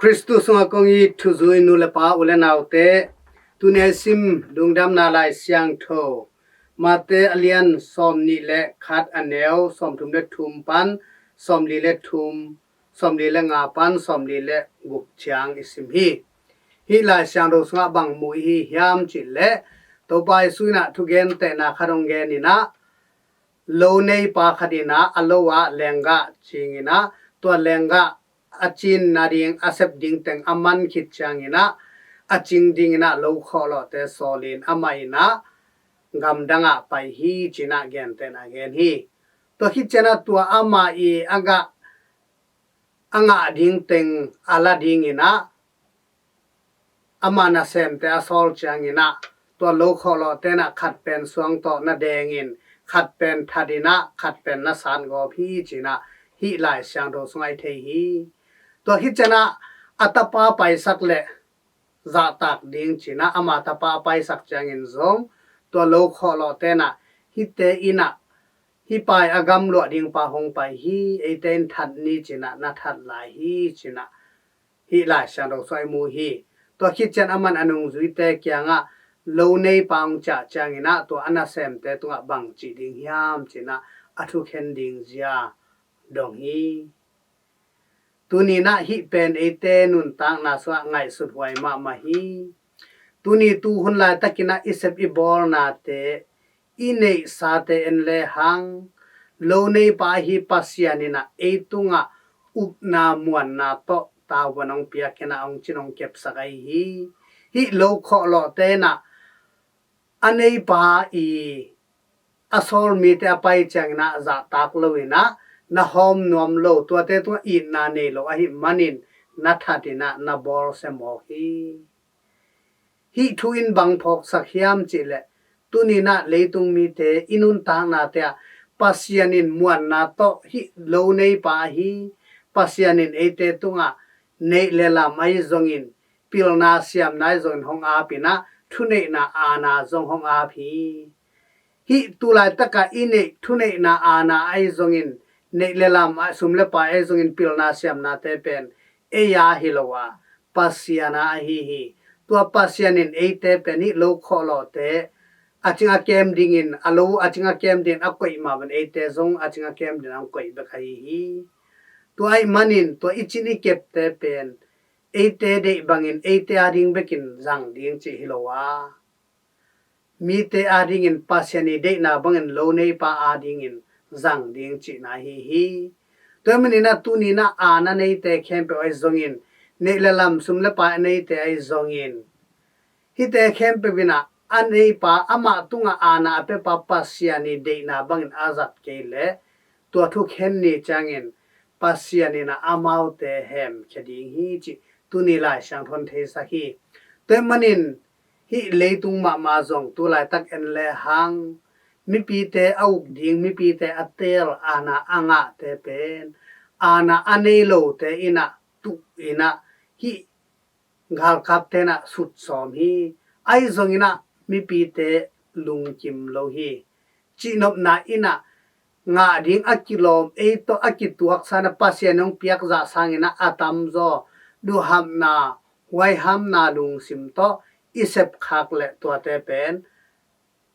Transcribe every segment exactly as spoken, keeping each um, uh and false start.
Khristu sungah kong it thuzui nu le pa, u le naute, tuni a i sim Lungdamna Lai Siangtho Mate a lian sawmnih le khat, a neu sawmthum le thum pan sawmli le thum, sawmli le nga pan sawmli le guk ciang i sim hi. Hih Lai Siangtho sungah bang mu i hi hiam cih leh, Topa Jesu in ah thugentehna khat hong gen in ah, lo neipa khat in ah a lo ah lenggah cing in ah, tua lenggah a cin nading a sep ding teng a man khit ciangin ah, a cing dingin ah lo khawhlawhte sawl in amah in ah gamdang ah pai hi, ci-in ah gentehna gen hi. Tua khit ciangin ah tua amah i a gah a ngah ding teng a la dingin ah, ama nasemte a sawl ciangin ah, tua lo khawhlawhte in ah khat pen suang tawh na dengin, khat pen thatin ah, khat pen na satgawp hi, ci-in ah hih Lai Siangtho sungah i thei hi. Tua khit ciangin ah a tapa paisak leh zahtak ding, ci-in ah ama tapa a paisak ciangin zong, tua lo khawhlawhte in ah, hihte in ah, hih pa i a gamluah ding pa hong pai hi, eite in that ni, ci-in ah na that lai hi, ci-in ah hih Lai Siangtho sungah i mu hi. Tua khit ciang aman a nungzuite kiangah, lo neipa hong ciah ciangin ah tua a nasemte tungah bang ci ding hiam, ci-in ah a thukhen ding zia dong hi. Tuni in ah hih pen eite nuntakna sungah ngaihsut huai mahmah hi. Tuni tuhun laitakin ah i sep i bawlnate, i neihsate en lehang, lo neipa ahi Pasian in ah ei tungah upna muanna tawh tavuan hong piak in ah hong cin hong kepsak ahi hi. Hih lo khawhlawhte in ah a neipa i a sawl mite a pai ciangin ah zahtak lo in ah, na hawm nuam lo, tuate tungah itna nei lo ahih manin na that in ah na bawlsia mawk hi. Hih thu in bang phawksak hiam cih leh, tuni in ah leitung mite i nuntaknate ah Pasian in muanna tawh hih lo neipa ahi Pasian in eite tungah neih le lam ahi zongin, pilna siamna ahi zongin hong ap in ah, thuneihna aana zong hong ap hi. Hih tu laitakah i neih thuneihna aana ahi zongin, neih le lam ah sum le pai ahi zongin pilna siamnate pen ei a hi lo a, Pasian a ahi hi. Tua Pasian in eite pen hih lo khawhlawhte a cing a kem dingin, a lo a cing a kem dingin a koih mah bangin eite zong a cing a kem dingin a hong koih bek ahi hi. Tua ahih manin tua i cin i kepte pen eite deih bangin eite ading bekin zang ding cih hi lo a, mite adingin Pasian i deihna bangin lo neipa adingin zang ding cihna ahi hi. Tua ahih manin ah tuni in ah aana neite khempeuh ahi zongin, neih le lam sum le pai a neite ahi zongin, hihte khempeuh in ah a neipa, amah tungah aana a piapa Pasian i deihna bangin a zat kei leh, tua thukhen ni ciangin Pasian in ah amaute hemkhia ding hi cih tuni Lai Siangtho in theisak hi. Tua ahih manin hih leitung mahmah zong tu laitak en lehang, mipite a uk ding, mipite a teel, aana a ngahte pen aana a nei lote in ah tuh in ah, hih galkapte in ah sutsawm hi. Ahi zongin ah mipite lungkim lo hi. Cihnopna in ah ngah ding a kilawm, ei tawh a kituaksa in ah Pasian hong piak zah sangin ah a tamzaw duhhapna, huaihamna lungsim tawh i sepkhak leh tuate pen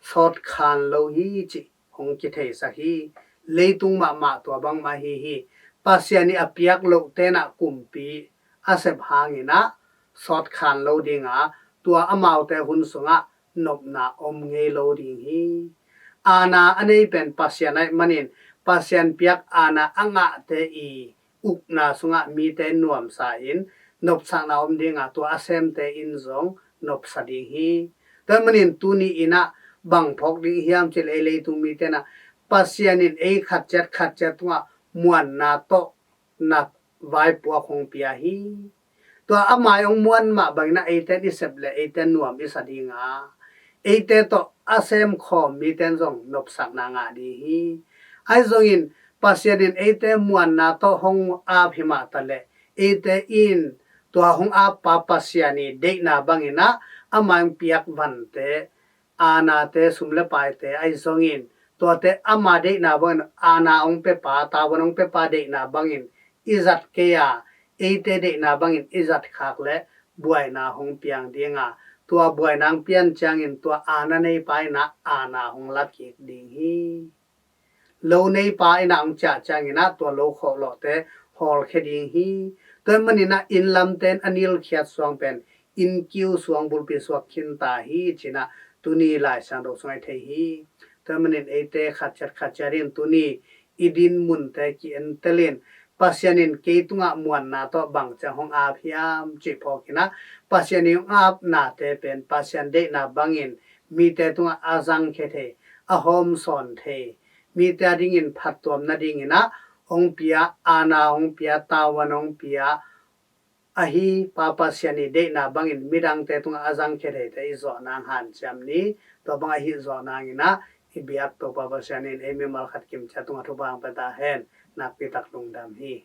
sawtkhan lo hi cih hong kitheisak hi. Leitung mahmah tua bangmah ahi hi. Pasian i a piak lohte in ah kumpi a sep hangin ah sawtkhan lo ding a, tua amaute hun sungah nopna om ngei lo ding hi. Aana a nei pen Pasian ahih manin, Pasian piak aana a ngahte i ukna sungah mite nuamsa in nopsakna om ding a, tua a semte in zong nopsa ding hi. Tua ahih manin tuni in ah bang phawk ding hiam cih leh, ei leitung mite in ah Pasian in ei khat ciat khat ciat tungah muanna tawh na vaipuak hong pia hi. Tua ama i hong muan mah bangin ah eite in i sep leh eite in nuam i sa ding a, eite tawh a semkhawm mite in zong nopsakna ngah ding hi. Ahi zongin Pasian in eite muanna tawh hong ap hi mah ta leh, eite in tua hong appa Pasian i deihna bangin ah ama i hong piak vante, aanate, sum le paite ahi zongin, tuate ama deihna bangin, aana hong piapa, tavuan hong piapa deihna bangin i zat kei a, eite deihna bangin i zat khak le buaina hong piang dinga, tua buaina hong pian ciangin tua aana neipa in ah aana hong la kik ding hi. Lo neipa in ah hong ciah ciangin ah tua lo khawhlawhte hawlkhia ding hi. Tua ahih manin ah inn lamte in a nilkhiat suang pen inn kiu suang bulpi suak khin ta hi ci-in ah tuni Lai Siangtho sungah i thei hi. Tua ahih manin eite khat ciat khat ciat in tuni i din munte ki-entel in Pasian in kei tungah muanna tawh bang ciang hong ap hiam cih phawk in ah Pasian in hong apnate pen Pasian deihna bangin mite tungah a zangkhia thei, a hawmsawn thei, mite a dingin phattuam nadingin ah hong pia, aana hong pia, tavuan hong pia, ahi Pa Pasian i deihna bangin midangte tungah a zangkhia theite i zawh nang hanciam ni. Tua bang ahi zawh nangin ah i biak Topa Pasian in ei mimal khat kimciat tungah thupha hong pia ta hen. Nakpi tak lungdam hi.